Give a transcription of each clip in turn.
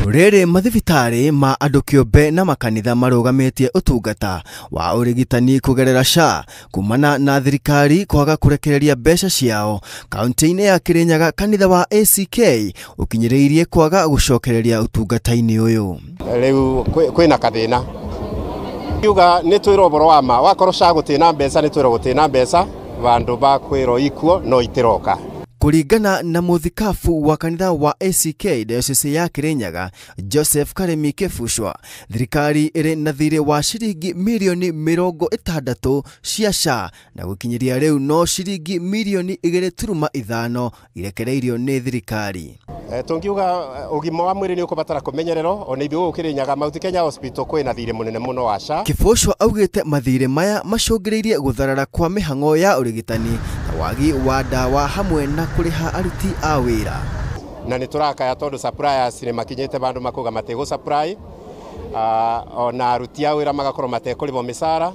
Rĩrĩ mathibitarĩ ma andũ kĩũmbe na makanitha marũgamĩtie ũtungata wa ũrigitani kũgerera SHA kumana na thirikari kwaga kũrekereria mbeca ciao. Kaunti-inĩ ya Kirinyaga kanitha wa ACK ũkinyĩrĩirie kwaga gũcokereria ũtungata-inĩ ũyũ. Rĩu kwĩna kathĩna kiuga nĩ twĩrwo ũhoro wa ma wakorwo SHA gũtĩna mbeca nĩ twĩrwo gũtĩna mbeca vandu ba kwĩrwo ikuo no itiroka. Kũringana na mũthikabu wa kanitha wa ACK Diocese ya Kirinyaga Joseph Karemi Kĩbucwa, thirikari ĩrĩ na thirĩ wa ciringi mirioni 60 cia SHA na gũkinyĩria rĩu no ciringi mirioni 2.5 irekereirio nĩ thirikari. Tungiuga ũgima wa mwĩrĩ nĩ ũkũbatara kũmenyererwo ona ithuĩ gũkũ Kirinyaga Mount Kenya Hospital kwĩna thirĩ mũnene mũno wa SHA. Kĩbucwa augĩte mathirĩ maya macũngĩrĩirie gũtharara kwa mĩhang'o ya ũrigitani na wagi wa ndawa hamwe na kũrĩha aruti a wĩra. Na nĩ tũrakaya tondũ suppliers nĩ makinyĩte vandũ makauga mategũ supply, ona aruti a wĩra magakorwo matekũrĩhwo mĩcara,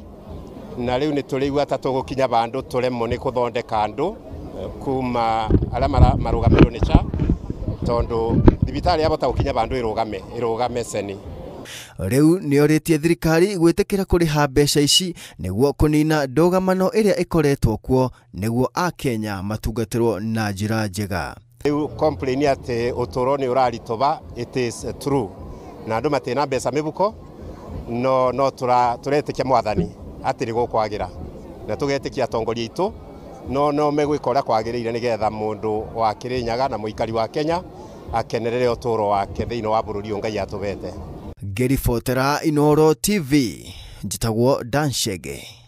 na rĩu nĩ tũrĩigua ta tũgũkinya vandũ tũremwo nĩ kũthondeka andũ kuma arĩa marũgamĩrĩirwo nĩ SHA tondũ thibitarĩ yabota gũkinya vandũ ĩrũgame ceni. Rĩu nĩorĩtie thirikari gwĩtĩkĩra kũrĩha mbeca ici nĩguo kũnina ndũgamano ĩrĩa ĩkoretwo kuo nĩguo akenya matungatĩrwo na njĩra njega. Rĩu complain atĩ ũtũũro nĩ ũraritũha, it is true, na andũ matirĩ mbeca mĩhuko, no tũretĩkia mwathani atĩ nĩ gũkwagĩra na tũgetĩkia atongoria aitũ no megwĩka ũrĩa kwagĩrĩire nĩgetha mũndũ wa Kirinyaga na mũikari wa Kenya akenerere ũtũũro wake thĩinĩ wa bũrũri ũyũ Ngai atũhete. Ngĩribotera Inooro TV, njĩtagwo Dan Chege.